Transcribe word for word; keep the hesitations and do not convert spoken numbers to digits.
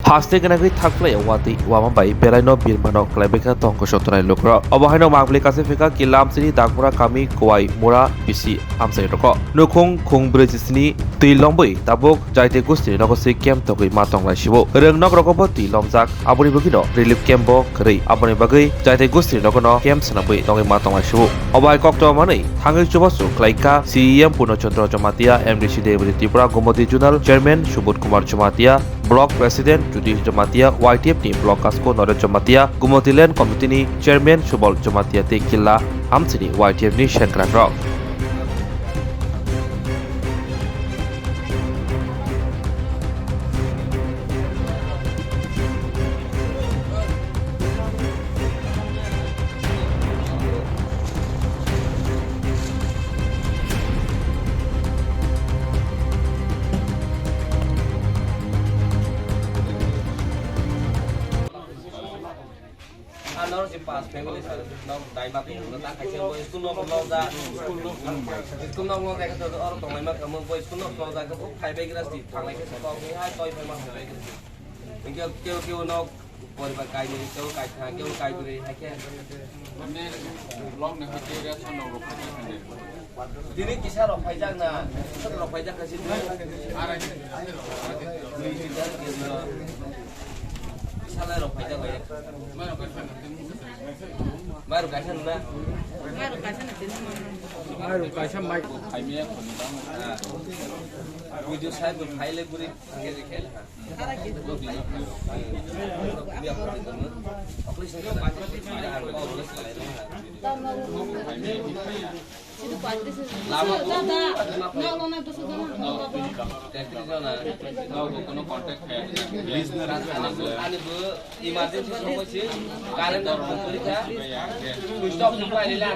Haste gwnagwi thakphlai watwi wama bai belaino birmano khlaibaikha tongkosok tongnai lukurok. Obo haino mangpili kaisa phika Killa amchaini Dakmura kami Kuwai Mura bisi amchai rokho. Nukhung khung brwi chisini twi lombwi tabuk Jaite Gustini nogo se camp togwi ma tonglai sibo. Rwng nok rogo bo twi lomjak, aboni bagwino relief camp bo kwrwi. Aboni bagwi Jaite Gustini nogo no camp swnamwi tongwi ma tonglai sibo. Obo hai kokto manwi thangwi chubachu khlaikha C E M Purno Chandra Jamatia, M D C Debati Tripura, Gumoti Zonal Chairman Subodh Kumar Jamatia, Block President Judith Jamatia, Y T F ni Block Kasko Noresh Jamatia, Gumoti Land Committee ni Chairman Subal Jamatia tei Killa amchaini Y T F ni sengkrakrok. Ano si pas family sa no dai ma tong na ta khai se bo school no no da school no no da ka to or tong ma ka mo bo school no no da ka bo khai bai gra si thang lai ke sa ko hai toi bai ma khai bai gra si. Kyo kyo kyo no Poribar kainwi, kebo kaithang, kebo kaibrwi, haikhe. Mane, long ni hati ration rok rok paijak kha de. Tini kisa rok paijak na, kisa rok paijak kha sini. Arai. Kisa lai rok paijak bai. Mai rok kaisa na. Mai rok kaisa na tini. Mai rok kaisa mai. Khaimya khoni bang. Video sai bo phai le guri thangye je khel ha. Emergency somoi se current or pori kha. Switch off ni pai le la.